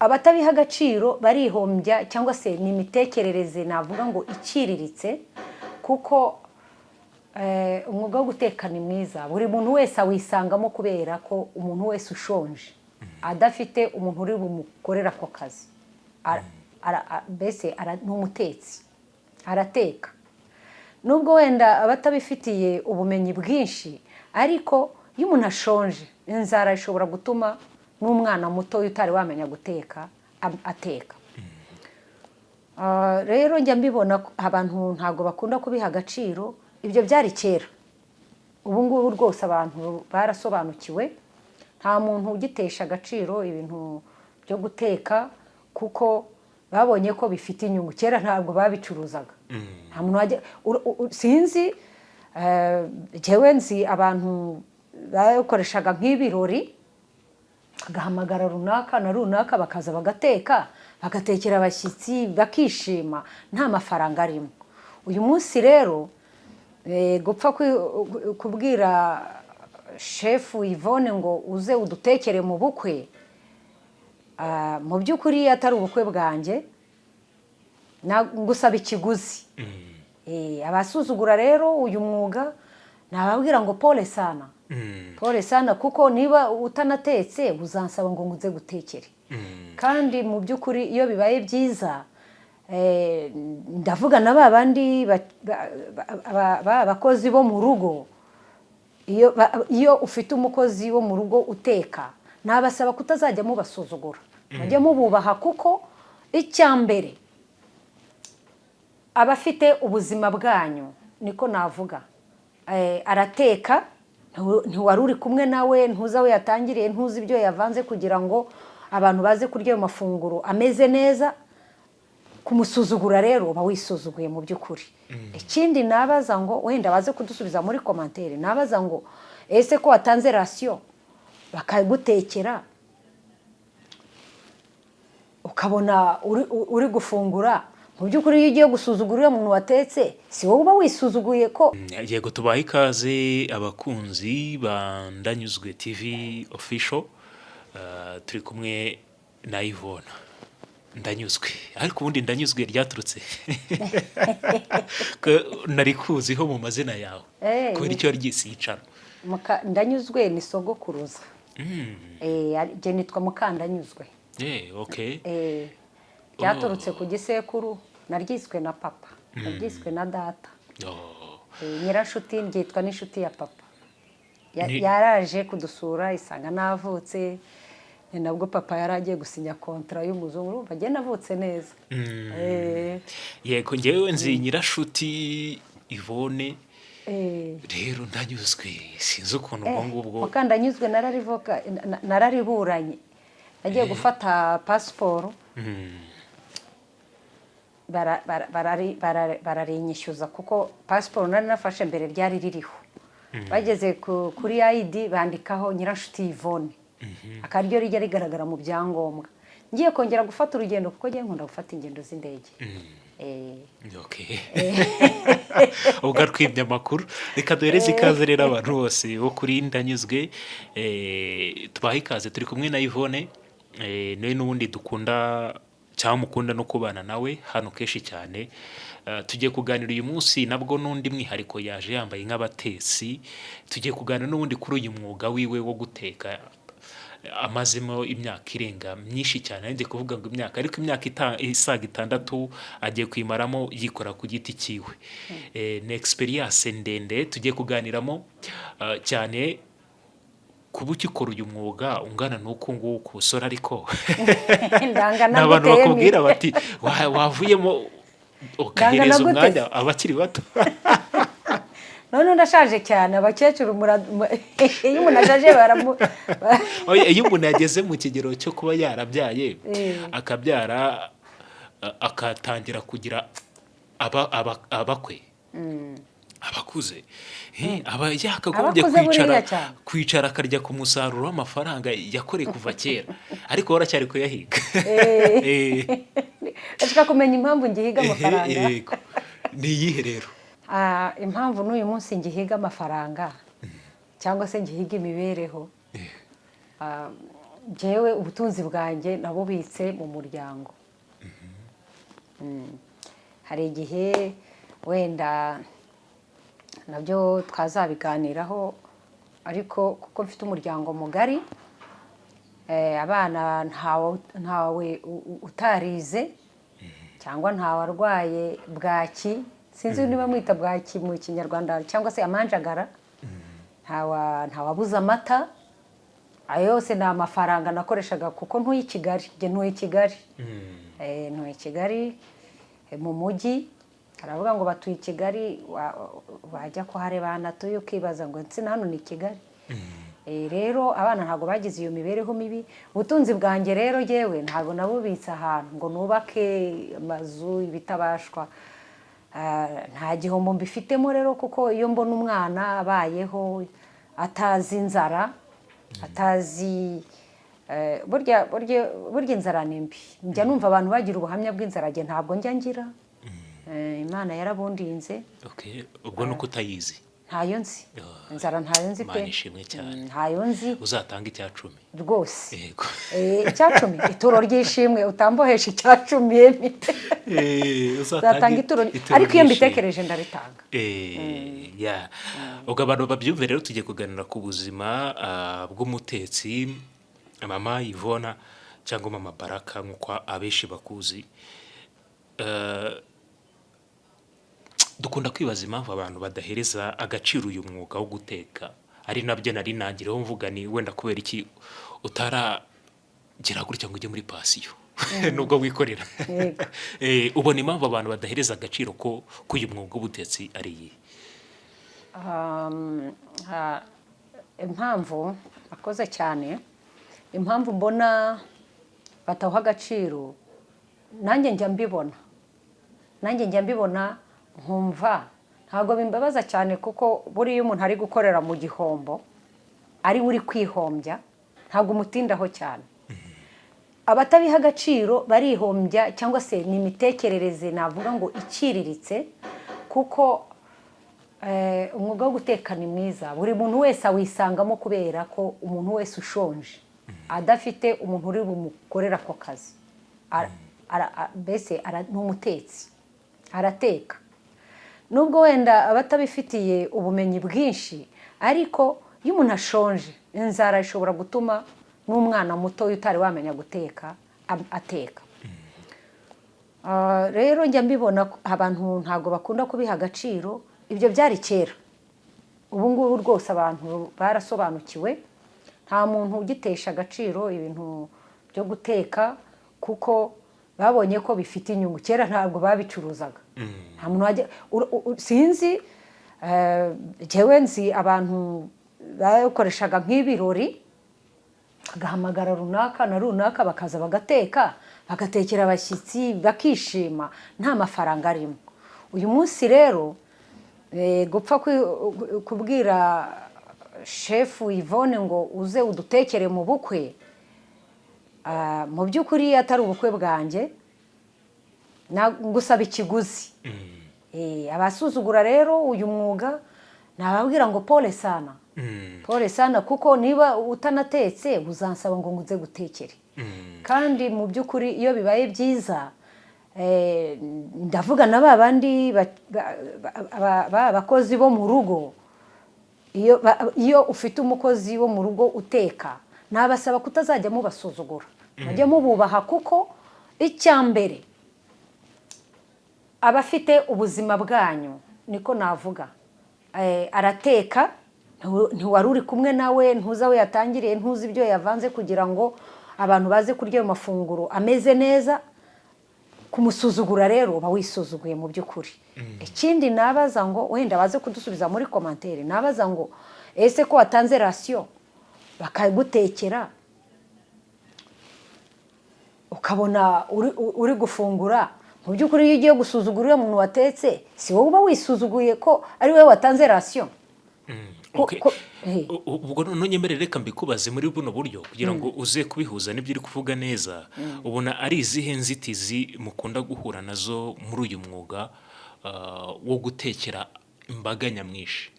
Abatabiha agaciro barihombya, cyangwa se ni imitekerereze navuga ngo iciriritse, kuko umwuga wo guteka ni mwiza, buri muntu wese awisangamo, kubera ko umuntu wese ushonje adafite umuntu uri bumukorere ako kazi, mbese ni umutetsi, arateka, nubwo wenda aba atabifitiye ubumenyi bwinshi. Ariko iyo umuntu ashonje, inzara ishobora gutuma n'umwana muto utari wamenya guteka ateka. Rero njya mbibona ko abantu ntabwo bakunda kubiha agaciro. Ibyo byari kera, ubu ngubu rwose abantu barasobanukiwe, nta muntu ugitesha agaciro ibintu byo guteka, kuko babonye ko bifite inyungu. Kera ntabwo babicuruzaga, nta muntu wajya sinzi, njyewe nzi abantu bakoreshaga nk'ibirori, bagahamagara runaka na runaka, bakaza bagateka, bagatekera abashyitsi bakishima, nta mafaranga arimo. Uyu munsi rero gupfa kubwira Chef Yvonne ngo uze udutekere mu bukwe, mu by'ukuri atari ubukwe bwanjye, ngusaba ikiguzi. Abasuzugura rero uyu mwuga nababwira ngo pole sana, pole sana, kuko niba utanatetse uzansaba ngo nguze gutekere. Kandi mu by'ukuri iyo bibaye byiza, ndavuga na ba bandi ba bakozi bo mu rugo, iyo ufite umukozi wo mu rugo uteka, nabasaba kutazajya mubasuzugura, mujye mububaha, kuko icya mbere aba afite ubuzima bwanyu, niko navuga. Arateka, ntiwari uri kumwe nawe, ntuzi aho yatangiriye, ntuzi ibyo yavanze kugira ngo abantu baze kurya ayo mafunguro ameze neza. Kumusuzugura rero uba wisuzuguye mu by'ukuri. Ikindi nabaza ngo wenda baze kudusubiza muri commentaire, nabaza ngo ese ko watanze ration bakagutekera, ukabona uri gufungura, mu by'ukuri iyo ugiye gusuzugura uriya muntu watetse, si wowe uba wisuzuguye ko? Yego, tubahe ikaze abakunzi ba Ndanyuzwe TV Official. Turi kumwe na Yvonne Ndanyuzwe. Ariko ubundi Ndanyuzwe ryaturutse ko nari kuziho mu mazina yawe, kubera icyo waryise yicaro? Ndanyuzwe ni sogokuruza. Jye nitwa Mukandanyuzwe. Okay. Ryaturutse ku gisekuru, naryiswe na papa, naryiswe na data. Nyirashuti, ryitwa n'inshuti ya papa. Yaraje kudusura isanga navutse, ni nabwo papa yari agiye gusinya contrat y'umuzungu. Urumva njye navutse neza. Yego, ngewe nzi Nyirashuti Yvonne. Rero Ndanyuzwe sinzi ukuntu ubwo ngubwo. Mukandanyuzwe nararivoka, narariburanye, nagiye gufata pasiporo, bararinyishyuza, kuko pasiporo nari nafashe mbere ryari ririho. Bageze kuri ID bandikaho Nyirashuti Yvonne, akaba ariryo rijya rigaragara mu byangombwa ngiye kongera gufata urugendo, kuko ngiye nkunda gufata ingendo z'indege. Okay. Ubwo twibye amakuru, reka duhereze ikaze rero abantu bose bo kuri Ndanyuzwe. Tubahe ikaze, turi kumwe na Yvonne, niwe n'ubundi dukunda cyangwa mukunda no kubana nawe hano kenshi cyane. Tugiye kuganira uyu munsi nabwo n'undi mwihariko, yaje yambaye nk'abatetsi. Tugiye kuganira n'ubundi kuri uyu mwuga wiwe wo guteka amazemo imyaka irenga myinshi cyane. Ngiye kuvuga ngo imyaka, ariko imyaka isaga 6 agiye kuyimaramo yikora ku giti cyiwe. Ni experience ndende tugiye kuganiramo, cyane kuba ugikora uyu mwuga ungana n'uku nguku usora, ariko Ndangana ni abantu gute yemwe? bakubwira bati "Wavuyemo ugahereza Ndangana gute? umwanya abakiri bato." None ndashaje cyane, abakecuru iyo umuntu ashaje baramu Oya, iyo umuntu yageze mu kigero cyo kuba yarabyaye, akabyara, akatangira kugira abakwe abakuze, aba yakagombye Abakuze kwicara buriya cyane. kwicara akarya ku musaruro w'amafaranga yakoreye kuva kera, ariko we aracyari kuyahiga. Ashaka kumenya impamvu ngihiga amafaranga. Yego, ni iyihe rero? Impamvu n'uyu munsi ngihiga amafaranga cyangwa se ngihiga imibereho, Njyewe ubutunzi bwanjye nabubitse mu muryango. Hari igihe wenda nabyo twazabiganiraho, ariko kuko mfite umuryango mugari, abana ntawe utarize cyangwa ntawe arwaye bwaki, sinzi niba mwita bwaki mu Kinyarwanda cyangwa se amanjagara, ntawabuze amata. Ayo yose ni amafaranga nakoreshaga kuko ntuye i Kigali. Njye ntuye i Kigali. Ntuye i Kigali, mu mujyi. Haravuga ngo batuye i Kigali, wajya kuhareba ahantu atuye ukibaza ngo nsina hano ni i Kigali. Rero abana ntabwo bagize iyo mibereho mibi. Ubutunzi bwanjye rero yewe ntabwo nabubitse ahantu ngo nubake amazu ibitabashwa. Nta gihombo mbifitemo rero, kuko iyo mbona umwana abayeho atazi inzara, atazi burya burya burya inzara ni mbi. Njya numva abantu bagira ubuhamya bw'inzara, njye ntabwo njya ngira. Imana yarabundinze. Okay, ubwo ni uko utayizi. Ntayo nzi. Ah, inzara ntayo nzi pe. Imana ishimwe cyane. Ntayo nzi. Uzatanga 10%. Rwose. Yego. 10%, ituro ry'ishimwe. Utambohesha 10%, yemi. Uzatanga Uzatanga ituro, ituro ariko iyo ry'ishimwe. mbitekereje ndaritanga. Ya, ubwo abantu babyumve rero, tugiye kuganira ku buzima bw'umutetsi mama Yvonne cyangwa mama Baraka nk'uko abenshi bakuzi. Dukunda kwibaza impamvu abantu badahereza agaciro uyu mwuga wo guteka, ari nabyo nari nangiriyeho mvuga ni wenda kubera iki utaragira gutya ngo ujye muri pansiyo nubwo wikorera. Yego. Ubona impamvu abantu badahereza agaciro ko k'uyu mwuga w'ubutetsi ari iyihe? Impamvu akoze cyane, impamvu mbona batawuha agaciro, nanjye njya mbibona nkumva ntabwo bimbabaza cyane, kuko buriya umuntu ari gukorera mu gihombo, ari we uri kwihombya, ntabwo umutindaho cyane. Abatabiha agaciro barihombya, cyangwa se ni imitekerereze navuga ngo iciriritse, kuko umwuga wo guteka ni mwiza, buri muntu wese awisangamo, kubera ko umuntu wese ushonje adafite umuntu uri bumukorera ako kazi, mbese ni umutetsi, arateka, nubwo wenda aba atabifitiye ubumenyi bwinshi. Ariko iyo umuntu ashonje, inzara ishobora gutuma n'umwana muto utari wamenya guteka ateka. Rero njya mbibona ko abantu ntabwo bakunda kubiha agaciro. Ibyo byari kera, ubu ngubu rwose abantu barasobanukiwe, nta muntu ugitesha agaciro ibintu byo guteka, kuko babonye ko bifite inyungu. Kera ntabwo babicuruzaga, nta muntu wajya sinzi, njyewe nzi abantu bakoreshaga nk'ibirori, agahamagara runaka na runaka bakaza bagateka, bagatekera abashyitsi bakishima, nta mafaranga arimo. Uyu munsi rero gupfa kubwira shefu Yvonne ngo uze udutekere mu bukwe, mu by'ukuri atari ubukwe bwanjye, ngusaba ikiguzi. Abasuzugura rero uyu mwuga nababwira ngo pole sana, pole sana, kuko niba utanatetse uzansaba ngo nguze gutekere. Kandi mu by'ukuri iyo bibaye byiza, ndavuga na ba bandi bakozi bo mu rugo, iyo ufite umukozi wo mu rugo uteka, nabasaba kutazajya mubasuzugura, mujye mububaha, kuko icya mbere aba afite ubuzima bwanyu, niko navuga. Arateka, ntiwari uri kumwe nawe, ntuzi aho yatangiriye, ntuzi ibyo yavanze kugira ngo abantu baze kurya ayo mafunguro ameze neza. Kumusuzugura rero uba wisuzuguye mu by'ukuri. Ikindi nabaza ngo wenda baze kudusubiza muri commentaire, nabaza ngo ese ko watanze ration bakagutekera, ukabona uri gufungura, mu by'ukuri iyo ugiye gusuzugura uriya muntu watetse, si wowe uba wisuzuguye ko ari wowe watanze ration? Ubwo noneho nyemerere reka mbikubaze muri buno buryo kugira ngo uze kubihuza n'ibyo uri kuvuga neza. Ubona ari izihe nzitizi mukunda guhura nazo muri uyu mwuga wo gutekera imbaga nyamwinshi?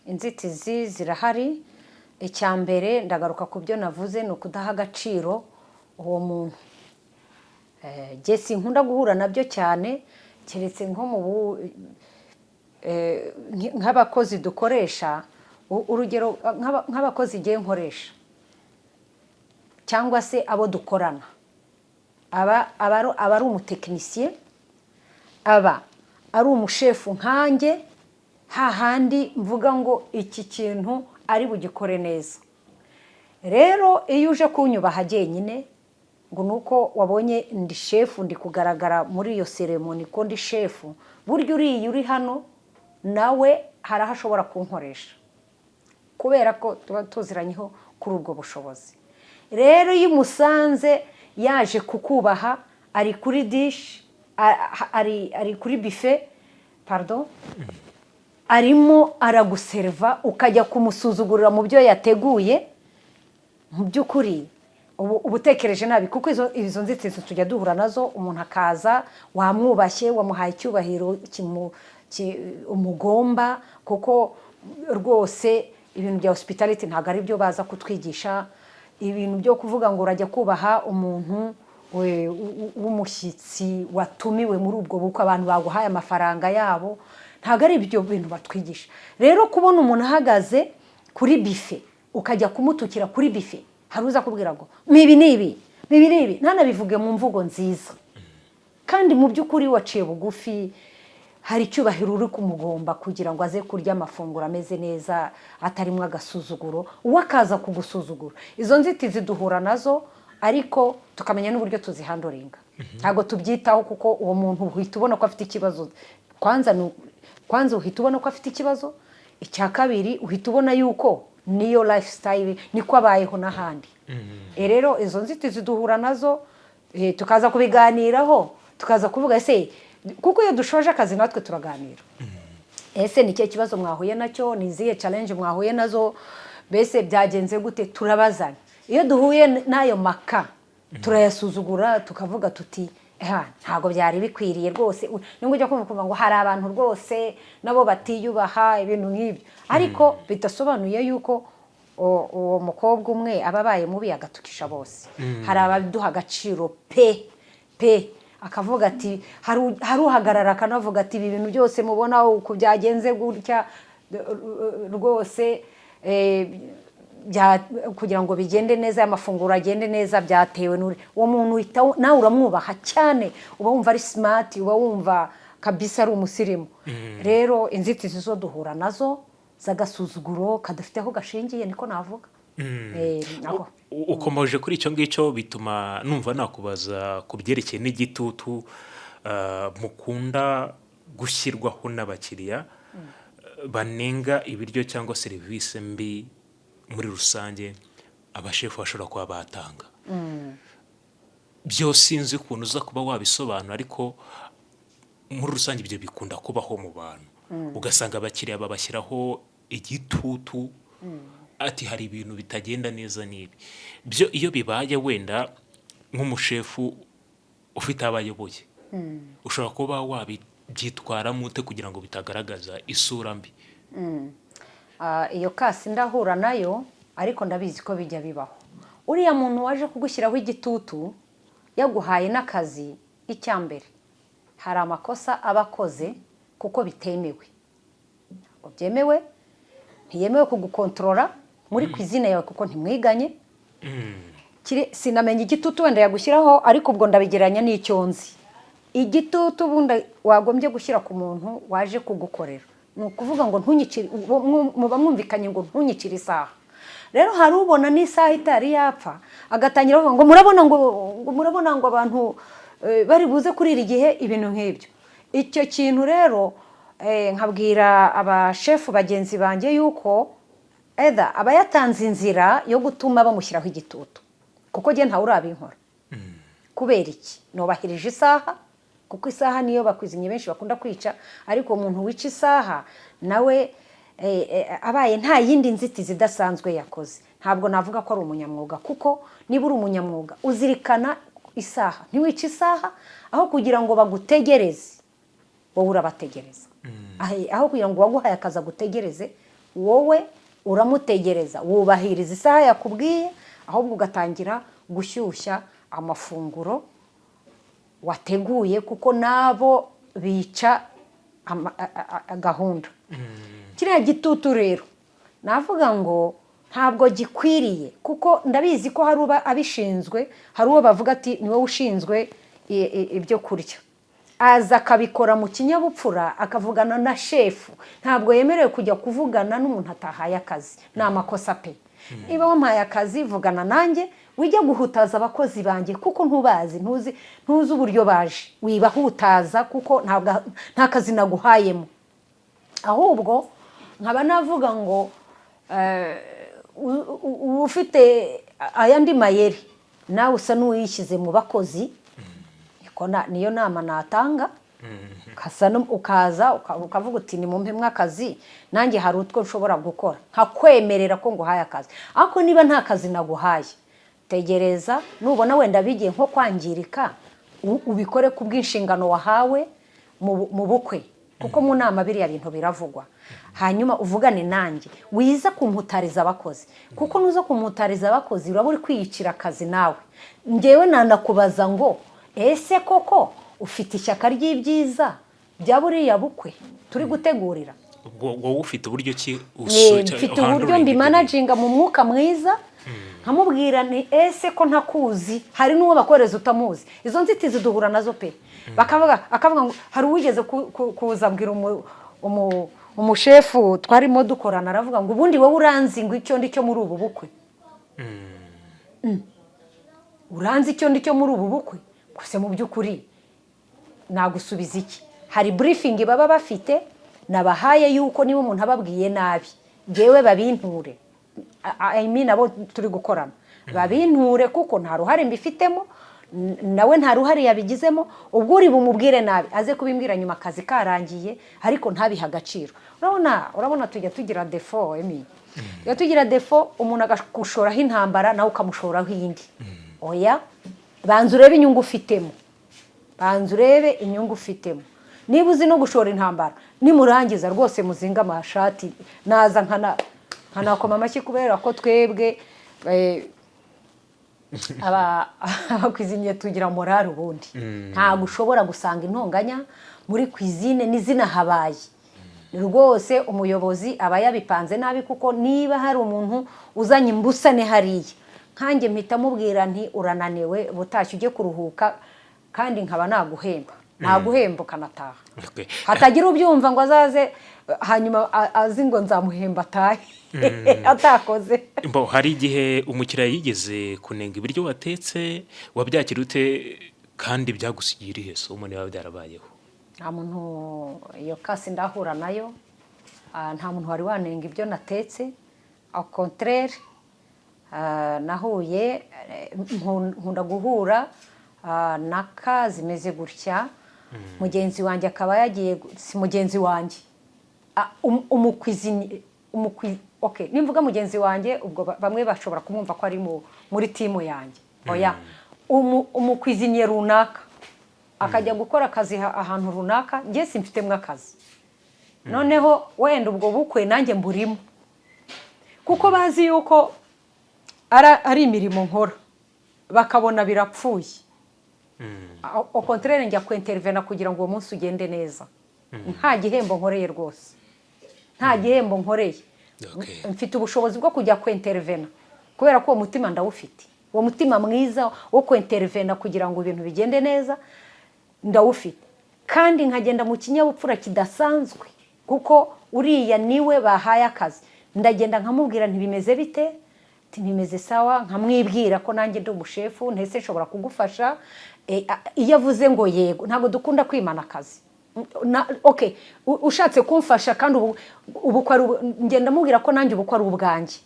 Inzitizi zirahari. Icya mbere, ndagaruka ku byo navuze, ni ukudaha agaciro uwo muntu. Jye sinkunda guhura nabyo cyane, keretse nko mu nk'abakozi dukoresha. Urugero nk'abakozi ngiye nkoresha cyangwa se abo dukorana, aba ari umutekinisiye, aba ari umushefu nkanjye, hahandi mvuga ngo iki kintu ari bugikore neza. Rero iyo uje kunyubaha jyenyine ngo ni uko wabonye ndi shefu, ndi kugaragara muri iyo cérémonie ko ndi shefu, burya uriya uri hano nawe hari aho ashobora kunkoresha, kubera ko tuba tuziranyeho kuri ubwo bushobozi. Rero iyo umusanze yaje kukubaha, ari kuri dish, ari kuri buffet, pardon, arimo araguseriva, ukajya kumusuzugurira mu byo yateguye, mu by'ukuri uba utekereje nabi, kuko izo nzitizi tujya duhura nazo. Umuntu akaza, wamwubashye, wamuhaye icyubahiro umugomba, kuko rwose ibintu bya hospitality ntabwo ari byo baza kutwigisha. Ibintu byo kuvuga ngo urajya kubaha umuntu w'umushyitsi watumiwe muri ubwo bukwe, abantu baguhaye amafaranga yabo, ntabwo ari ibyo bintu batwigisha. Rero kubona umuntu ahagaze kuri buffet, ukajya kumutukira kuri buffet, hari uza kubwira ngo nibi nibi nibi nibi, ntanabivuge mu mvugo nziza, kandi mu by'ukuri waciye bugufi, hari icyubahiro uri kumugomba kugira ngo aze kurya amafunguro ameze neza, atarimo agasuzuguro, uwe akaza kugusuzugura. Izo nzitizi duhura nazo, ariko tukamenya n'uburyo tuzihandlinga. Ntabwo tubyitaho, kuko uwo muntu uhita ubona ko afite ikibazo. Kwanza uhita ubona ko afite ikibazo. Icya kabiri, uhita ubona yuko niyo lifestyle, niko abayeho n'ahandi. Rero izo nzitizi duhura nazo, tukaza kubiganiraho, tukaza kuvuga ese, kuko iyo dushoje akazi natwe turaganira: ese ni ikihe kibazo mwahuye nacyo? Ni izihe challenge mwahuye nazo? Mbese byagenze gute? Turabazanya. Iyo duhuye n'ayo maka, turayasuzugura, tukavuga tuti: "Ah, ntabwo byari bikwiriye rwose." Nubwo ujya kumva ukumva ngo hari abantu rwose nabo batiyubaha, ibintu nk'ibyo, ariko bidasobanuye yuko uwo mukobwa umwe aba abaye mubi agatukisha bose. Hari abaduha agaciro pe pe, akavuga ati, hari uhagarara akanavuga ati: "Ibi bintu byose mubona uku byagenze gutya rwose, kugira ngo bigende neza, amafunguro agende neza, byatewe n'uri uwo muntu." Uhita nawe uramwubaha cyane, uba wumva ari smart, uba wumva kabisa ari umusirimu. Rero inzitizi zo duhura nazo z'agasuzuguro kadafite aho gashingiye, niko navuga. Nako. Ukomeje kuri icyo ngicyo, bituma numva nakubaza ku byerekeye n'igitutu mukunda gushyirwaho n'abakiriya banenga ibiryo cyangwa serivisi mbi muri rusange abashefu bashobora kuba batanga. Byo sinzi ukuntu uza kuba wabisobanura, ariko muri rusange ibyo bikunda kubaho mu bantu, ugasanga abakiriya babashyiraho igitutu, ati hari ibintu bitagenda neza n'ibi. Byo iyo bibaye, wenda nk'umushefu ufite abo ayoboye, ushobora kuba wabyitwaramo ute kugira ngo bitagaragaza isura mbi? Ah, iyo case ndahura nayo, ariko ndabizi ko bijya bibaho. Uriya muntu waje kugushyiraho igitutu yaguhaye n'akazi, icya mbere hari amakosa aba akoze, kuko bitemewe, ntabwo byemewe, ntiyemewe kugukontorora muri cuisine yawe, kuko ntimwiganye. Sinamenya igitutu wenda yagushyiraho, ariko ubwo ndabigereranya n'icyo nzi. Igitutu ubundi wagombye gushyira ku muntu waje kugukorera ni ukuvuga ngo ntunyicire, muba mwumvikanye ngo ntunyicire isaha. Rero hari ubona n'isaha itari yapfa, agatangira avuga ngo murabona, ngo murabona ngo abantu bari buze kurira igihe, ibintu nk'ibyo. Icyo kintu rero, nkabwira abashefu bagenzi banjye yuko eda aba yatanze inzira yo gutuma bamushyiraho igitutu, kuko njye ntawe urabinkora. Kubera iki? Nubahirije isaha, kuko isaha niyo bacuisinier benshi bakunda kwica. Ariko umuntu wica isaha nawe, abaye nta yindi nzitizi idasanzwe yakoze, ntabwo navuga ko ari umunyamwuga, kuko niba uri umunyamwuga uzirikana isaha, ntiwice isaha. Aho kugira ngo bagutegereze, wowe urabategereza. Aho kugira ngo uwaguhaye akazi agutegereze, wowe Uramutegereza, wubahiriza isaha yakubwiye, ahubwo ugatangira gushyushya amafunguro wateguye, kuko nabo bica gahunda. Kiriya gitutu rero navuga ngo ntabwo gikwiriye, kuko ndabizi ko hari uba abishinzwe, hari uwo bavuga ati: "Ni wowe ushinzwe ibyo kurya." Aza akabikora mu kinyabupfura, akavugana na shefu. Ntabwo yemerewe kujya kuvugana n'umuntu atahaye akazi, ni amakosa pe. Niba wampaye akazi, vugana nanjye, wijya guhutaza abakozi banjye, kuko ntubazi, ntuzi uburyo baje. Wibahutaza kuko ntabwo nta kazi naguhayemo. Ahubwo nkaba navuga ngo ufite ayandi mayeri, nawe usa n'uwishyize mu bakozi. Niyo nama natanga. Ukaza ukavuga uti: "Nimumpemwe akazi, nanjye hari utwo nshobora gukora," nkakwemerera ko nguhaye akazi. Ariko niba nta kazi naguhaye, tegereza. Nubona wenda bigiye nko kwangirika, ubikore ku bw'inshingano wahawe mu bukwe, kuko mu nama biriya bintu biravugwa. Hanyuma uvugane nanjye, wiza kumputariza abakozi, kuko nuza kumputariza abakozi uraba uri kwiyicira akazi nawe. Ngewe nanakubaza ngo: "Ese koko ufite ishyaka ry'ibyiza bya buriya bukwe turi gutegurira?" Ubwo wowe ufite uburyo ki Mfite uburyo mbimanaginga mu mwuka mwiza, nkamubwira nti: "Ese ko ntakuzi?" Hari n'uwo bakohereza utamuzi. Izo nzitizi duhura nazo pe. Bakavuga, akavuga ngo hari uwigeze kuza abwira umushefu twarimo dukorana, aravuga ngo: "Ubundi wowe uranzi ngo icyo ndi cyo muri ubu bukwe? Uranzi icyo ndi cyo muri ubu bukwe?" Gusa mu by'ukuri nagusubiza iki? Hari briefing baba bafite nabahaye yuko niba umuntu ababwiye nabi, ngewe babinture. I mean, abo turi gukorana babinture, kuko nta ruhare mbifitemo, nawe nta ruhare yabigizemo. Ubwo uri bumubwire nabi aze kubimbwira nyuma akazi karangiye, ariko ntabihe agaciro. Urabona tujya tugira défaut, emi, tujya tugira défaut, umuntu akagushoraho intambara, nawe ukamushoraho iyindi. Oya, banza urebe inyungu ufitemo, banza urebe inyungu ufitemo. Niba uzi no gushora intambara, nimurangiza rwose muzinga amashati, naza nkanakoma amashyi, kubera ko twebwe abacuisinier tugira morale. Ubundi ntabwo ushobora gusanga intonganya muri cuisine, n'izina habaye rwose umuyobozi aba yabipanze nabi, kuko niba hari umuntu uzanye imbusane hariya, nkanjye mpita mubwira nti: "Urananiwe, butashye ujye kuruhuka," kandi nkaba naguhemba ukanataha. Hatagira ubyumva ngo azaze hanyuma azi ngo nzamuhemba atahe atakoze. Mbo, hari igihe umukiriya yigeze kunenga ibiryo watetse? Wabyakira ute, kandi byagusigiye irihe somo niba byarabayeho? Nta muntu iyo cas ndahura nayo. Nta muntu wari wanenga ibyo natetse. Au contraire, nahuye nkunda guhura na cas zimeze gutya: mugenzi wanjye akaba yagiye si mugenzi wanjye, umucuisinier, okay, nimvuga mugenzi wanjye ubwo bamwe bashobora kumwumva ko ari muri team yanjye. Oya, umucuisinier runaka akajya gukora akazi ahantu runaka njye simfitemo akazi. Noneho wenda ubwo bukwe nanjye mburimo, kuko bazi yuko ari imirimo nkora, bakabona birapfuye. Au contraire, njya kwintervena kugira ngo uwo munsi ugende neza, nta gihembo nkoreye rwose, nta gihembo nkoreye. Mfite ubushobozi bwo kujya kwintervena kubera ko uwo mutima ndawufite, uwo mutima mwiza wo kwintervena kugira ngo ibintu bigende neza ndawufite, kandi nkagenda mu kinyabupfura kidasanzwe, kuko uriya niwe bahaye akazi. Ndagenda nkamubwira ntibimeze bite? Ati: "Bimeze sawa." Nkamwibwira ko nanjye ndi umushefu, ntese nshobora kugufasha? Iyo avuze ngo yego, ntabwo dukunda kwimana akazi. Okay, ushatse kumfasha, kandi ubu ubukwe ari ngenda mubwira ko nanjye ubukwe ari ubwanjye,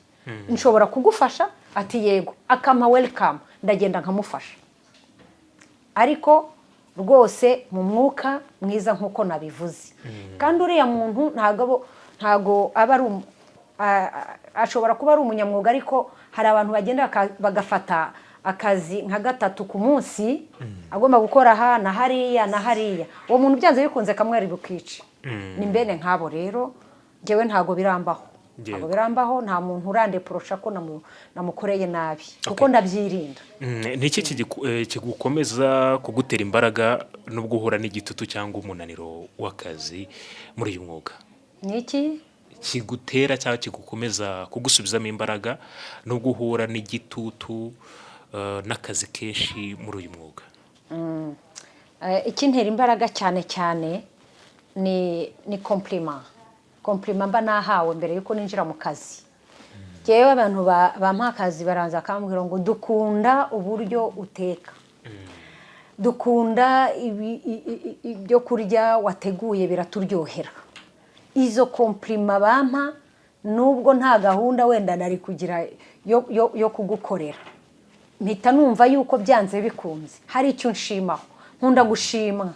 nshobora kugufasha. Ati: "Yego," akampa welcome, ndagenda nkamufasha, ariko rwose mu mwuka mwiza nk'uko nabivuze. Kandi uriya muntu ntabwo aba ari ashobora kuba ari umunyamwuga, ariko hari abantu bagenda bagafata akazi nka gatatu ku munsi, agomba gukora aha na hariya na hariya. Uwo muntu byanze bikunze kamwe ari bukice. Ni mbene nk'abo rero, njyewe ntabwo birambaho. Ntabwo birambaho, nta muntu urandeporosha ko namukoreye nabi, kuko ndabyirinda. Ni iki kigukomeza kugutera imbaraga nubwo uhura n'igitutu cyangwa umunaniro w'akazi muri uyu mwuga? Ni iki? Kigutera cyangwa kigukomeza kugusubizamo imbaraga nubwo uhura n'igitutu n'akazi kenshi muri uyu mwuga? Ikintera imbaraga cyane cyane ni compliment mba nahawe mbere yuko ninjira mu kazi. Njyewe abantu bampa akazi baranza bakambwira ngo: "Dukunda uburyo uteka, dukunda ibyo kurya wateguye, biraturyohera." Izo compliment bampa, nubwo nta gahunda wenda nari kugira yo kugukorera, mpita numva yuko byanze bikunze hari icyo nshimaho. Nkunda gushimwa.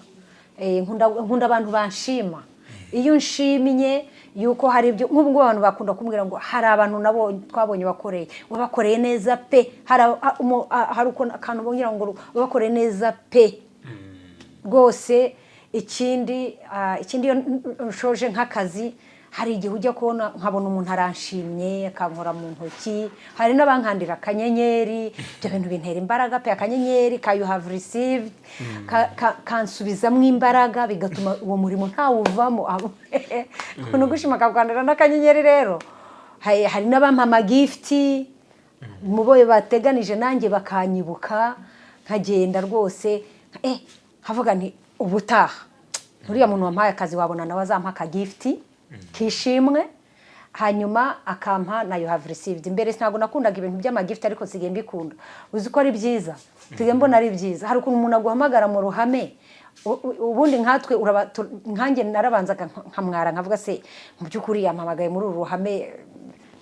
Nkunda abantu banshima. Iyo nshimye yuko hari ibyo, nk'ubu ngubu abantu bakunda kumbwira ngo hari abantu nabo twabonye wakoreye, wabakoreye neza pe. Hari ukuntu akantu bongera ngo wabakoreye neza pe rwose. Ikindi, iyo nshoje nk'akazi, hari igihe ujya kubona nkabona umuntu aranshimye, akankora mu ntoki, hari n'abankandira akanyenyeri. Ibyo bintu bintera imbaraga pe. Akanyenyeri ka "you have received" kansubizamo imbaraga, bigatuma uwo murimo ntawuvamo. Umuntu ugushima akakandira n'akanyenyeri rero. Hari n'abampa amagift mu bo bateganije, nanjye bakanyibuka, nkagenda rwose nkavuga nti: "Ubutaha uriya muntu wampaye akazi wabona nawe azampa akagift kishimwe, hanyuma akampa na 'you have received'." Mbere ntabwo nakundaga ibintu by'amagift, ariko nsigaye mbikunda. Uzi ko ari byiza? Nsigaye mbona ari byiza. Hari ukuntu umuntu aguhamagara mu ruhame, ubundi nkatwe nkanjye narabanzaga nkamwara, nkavuga: "Se mu by'ukuri yampamagaye muri uru ruhame,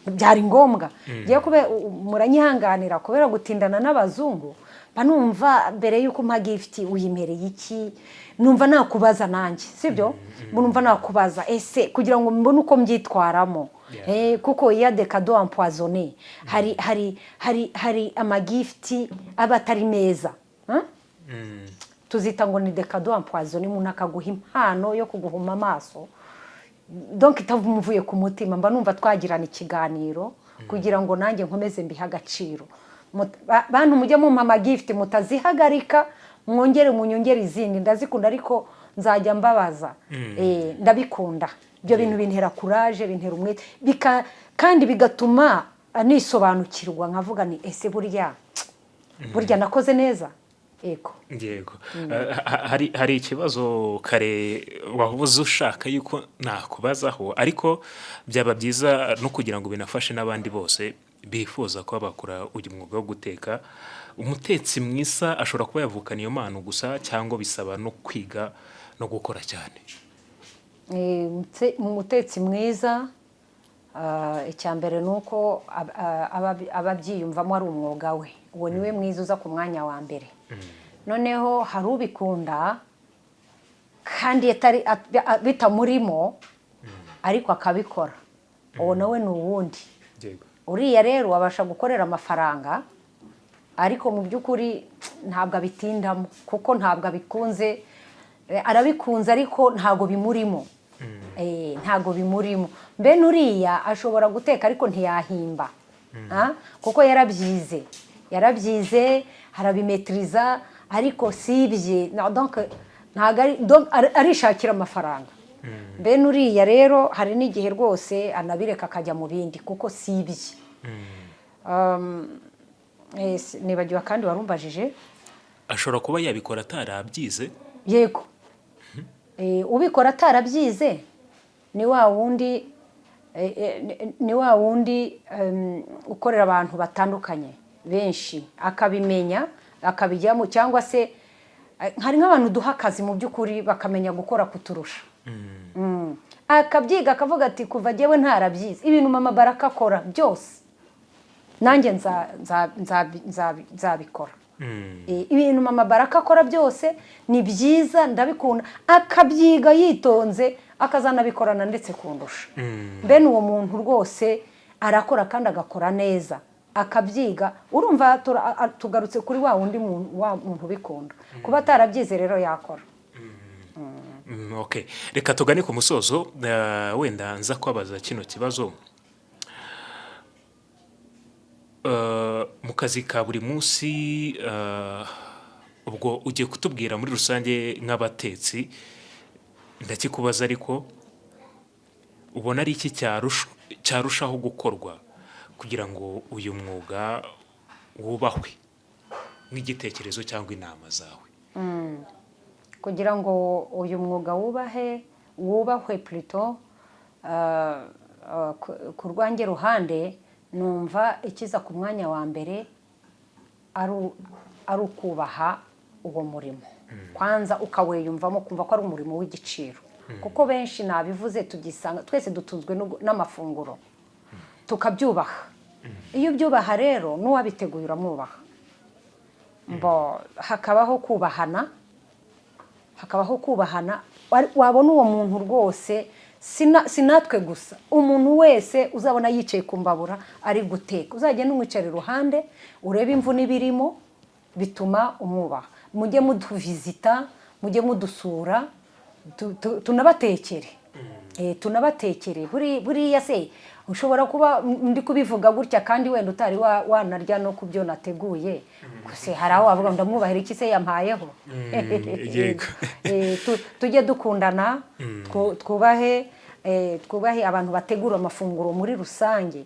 byari ngombwa?" Ngiye kube muranyihanganira kubera gutindana n'abazungu, mba numva mbere y'uko umpa gift uyimereye iki, numva nakubaza nanjye, sibyo? Numva nakubaza ese kugira ngo mbone uko mbyitwaramo. Kuko iya des cadeaux empoisonnés, hari amagift aba atari meza. Huh? Tuzita ngo ni des cadeaux empoisonnés. Umuntu akaguha impano yo kuguhuma amaso, donc itamuvuye ku mutima. Mba numva twagirana ikiganiro kugira ngo nanjye nkomeze mbihe agaciro. Bantu mujye mumpa amagift, mutazihagarika, mwongere munyongere izindi, ndazikunda, ariko nzajya mbabaza. Ndabikunda ibyo bintu, bintera courage, bintera umwete, kandi bigatuma nisobanukirwa, nkavuga ni: "Ese burya nakoze neza?" Yego. Yego. Hari ikibazo kare wavuze ushaka yuko nakubazaho, ariko byaba byiza no kugira ngo binafashe n'abandi bose bifuza kuba bakora uyu mwuga wo guteka. Umutetsi mwiza ashobora kuba yavukana iyo mpano gusa, cyangwa bisaba no kwiga no gukora cyane? Umutetsi mwiza, icya mbere ni uko aba abyiyumvamo, ari umwuga we. Uwo niwe mwiza uza ku mwanya wa mbere. Noneho hari ubikunda kandi bitamurimo, ariko akabikora. Uwo nawe ni uwundi. Uriya rero abasha gukorera amafaranga, ariko mu by'ukuri ntabwo abitindamo kuko ntabwo abikunze. Arabikunze ariko ntabwo bimurimo. Ntabwo bimurimo. Mbene uriya ashobora guteka ariko ntiyahimba. Kuko yarabyize, arabimetiriza, ariko si ibye. Donc, ntabwo ari, donc, arishakira amafaranga. Mbene uriya rero hari n'igihe rwose anabireka akajya mu bindi kuko si ibye. Nibagiwe kandi warumbajije. Ashobora kuba yabikora atarabyize? Yego. Ubikora atarabyize ni wa wundi ukorera abantu batandukanye benshi, akabimenya, akabijyamo, cyangwa se hari nk'abantu duha akazi mu by'ukuri bakamenya gukora kuturusha. Akabyiga, akavuga ati: "Kuva jyewe ntarabyize, ibintu Mama Baraka akora byose nanjye nzabikora. Ibintu Mama Baraka akora byose ni byiza, ndabikunda." Akabyiga yitonze, akazanabikorana ndetse kundusha. Bene uwo muntu rwose arakora kandi agakora neza, akabyiga. Urumva tugarutse kuri wa wundi muntu, wa muntu ubikunda. Kuba atarabyize rero yakora. Okay. Reka tugane ku musozo. Wenda nza kubabaza kino kibazo. Mu kazi ka buri munsi, ubwo ugiye kutubwira muri rusange nk'abatetsi, ndakikubaza, ariko ubona ari iki cyarushaho gukorwa kugira ngo uyu mwuga wubahwe, nk'igitekerezo cyangwa inama zawe? Kugira ngo uyu mwuga wubahwe plutôt, ku rwanjye ruhande numva ikiza ku mwanya wa mbere ari ukubaha uwo murimo kwanza, ukawiyumvamo, kumva ko ari umurimo w'igiciro, kuko benshi nabivuze tugisanga twese dutunzwe n'amafunguro, tukabyubaha. Iyo ubyubaha rero, n'uwabiteguye uramwubaha. Mbo hakabaho kubahana, hakabaho kubahana. Wabona uwo muntu rwose, si natwe gusa, umuntu wese uzabona yicaye ku mbabura ari guteka, uzagenda umwicara iruhande urebe imvune ibirimo, bituma umwubaha. Mujye muduvizita, mujye mudusura, tunabatekere. Tunabatekere. Buriya se ushobora kuba ndi kubivuga gutya kandi wenda utari wanarya no ku byo nateguye gusa. Hari aho wavuga ngo ndamwubahira iki se yampayeho? Yego. Tujye dukundana, twubahe, twubahe abantu bategura amafunguro muri rusange.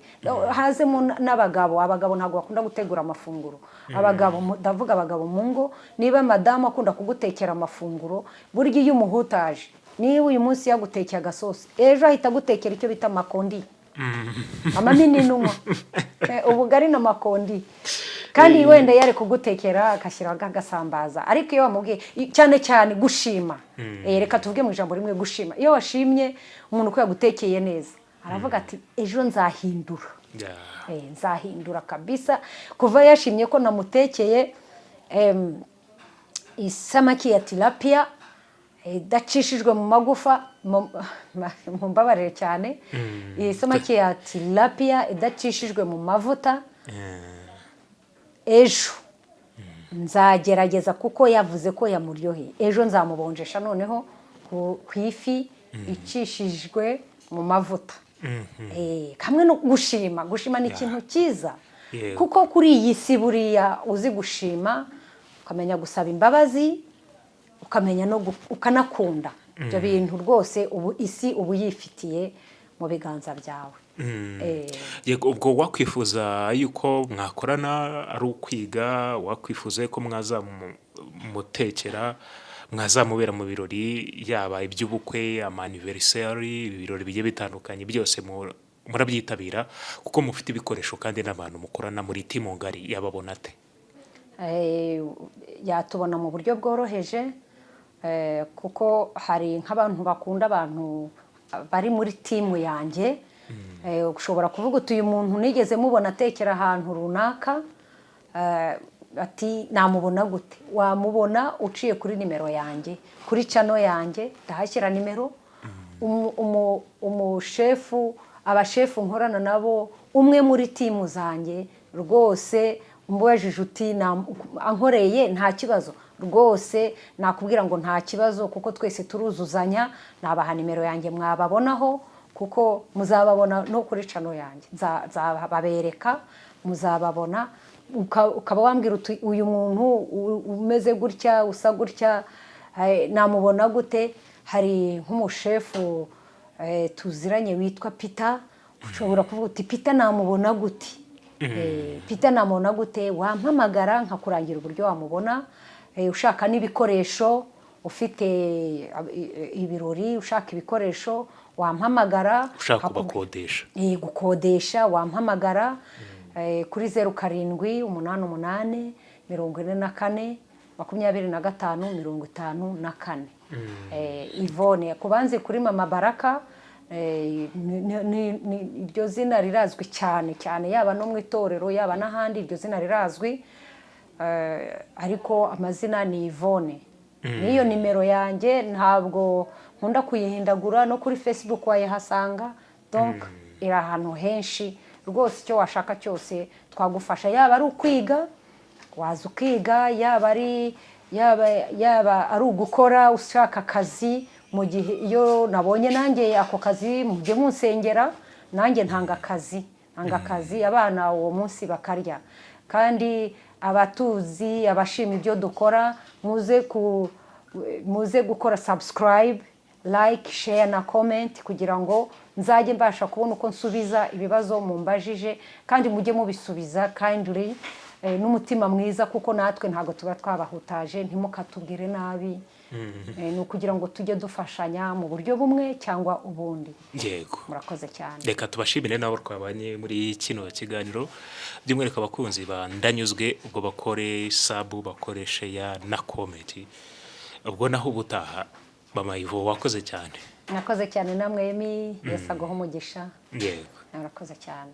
Hazemo n'abagabo. Abagabo ntabwo bakunda gutegura amafunguro. Abagabo, ndavuga abagabo mu ngo, niba madamu akunda kugutekera amafunguro, burya iyo umuhutaje, niba uyu munsi yagutekeye agasosi, ejo ahita agutekera icyo bita makondi, amamininwa, ubugari na makondi, kandi wenda yari kugutekera agashyiraho agasambaza. Ariko iyo wamubwiye, cyane cyane gushima, reka tuvuge mu ijambo rimwe, gushima. Iyo washimye umuntu ko yagutekeye neza, aravuga ati: "Ejo nzahindura." Nzahindura kabisa. Kuva yashimye ko namutekeye isamaki ya tilapia idacishijwe mu magufa, mumbabarire cyane, isamaki ya tilapia idacishijwe mu mavuta, ejo nzagerageza, kuko yavuze ko yamuryoheye, ejo nzamubonjesha noneho ku ifi icishijwe mu mavuta. Hamwe no gushima. Gushima ni ikintu cyiza, kuko kuri iyi si buriya uzi gushima, ukamenya gusaba imbabazi, ukamenya no ukanakunda, ibyo bintu rwose ubu isi uba uyifitiye mu biganza byawe. Yego, ubwo wakwifuza yuko mwakorana, ari ukwiga, wakwifuza yuko mwazamutekera, mwazamubera mu birori, yaba iby'ubukwe, ama anniversaire, ibirori bigiye bitandukanye, byose murabyitabira kuko mufite ibikoresho kandi n'abantu mukorana muri team ngari, yababona ate? Yatubona mu buryo bworoheje, kuko hari nk'abantu bakunda abantu bari muri team yanjye. Ushobora kuvuga uti: "Uyu muntu nigeze mubona atekera ahantu runaka," ati: "Namubona gute?" Wamubona uciye kuri nimero yanjye, kuri channel yanjye ndahashyira nimero. Umushefu, abashefu nkorana nabo, umwe muri team zanjye rwose, umubajije uti: "Ankoreye nta kibazo?" Rwose nakubwira ngo nta kibazo, kuko twese turuzuzanya. Nabaha nimero yanjye mwababonaho, kuko muzababona no kuri channel yanjye, nzababereka, muzababona. Ukaba wambwira uti: "Uyu muntu umeze gutya, usa gutya, namubona gute?" Hari nk'umushefu tuziranye witwa Peter. Ushobora kuvuga uti: "Peter namubona gute? Peter namubona gute?" Wampamagara nkakurangira uburyo wamubona. Ushaka n'ibikoresho, ufite ibirori ushaka ibikoresho, wampamagara. Ushaka kubakodesha? Gukodesha wampamagara kuri 0788 44 25 54. Yvonne, ku banzi kuri Mama Baraka, iryo zina rirazwi cyane cyane, yaba no mu itorero, yaba n'ahandi, iryo zina rirazwi. Ariko amazina ni Yvonne. N'iyo nimero yanjye ntabwo nkunda kuyihindagura, no kuri Facebook wayihasanga. Donc iri ahantu henshi rwose. Icyo washaka cyose twagufasha, yaba ari ukwiga waza ukiga, yaba ari ugukora ushaka akazi. Mu gihe iyo nabonye nanjye ako kazi, mujye munsengera, nanjye ntanga akazi, ntanga akazi ku bantu. Ntanga akazi, abana uwo munsi bakarya. Kandi abatuzi, abashima ibyo dukora, muze gukora subscribe, like, share na comment, kugira ngo nzajye mbasha kubona uko nsubiza ibibazo mumbajije. Kandi mujye mubisubiza kindly, n'umutima mwiza, kuko natwe ntabwo tuba twabahutaje. Ntimukatubwire nabi. Ni ukugira ngo tujye dufashanya mu buryo bumwe cyangwa ubundi. Murakoze cyane. Reka tubashimire nabo twabanye muri kino kiganiro, by'umwihariko abakunzi ba Ndanyuzwe. Ubwo bakore sub, bakore share na comment. Ubwo naho ubutaha. Mama Ivo, wakoze cyane. Mwakoze cyane namwe. Emi, Yesu aguhe umugisha. Yego. Murakoze cyane.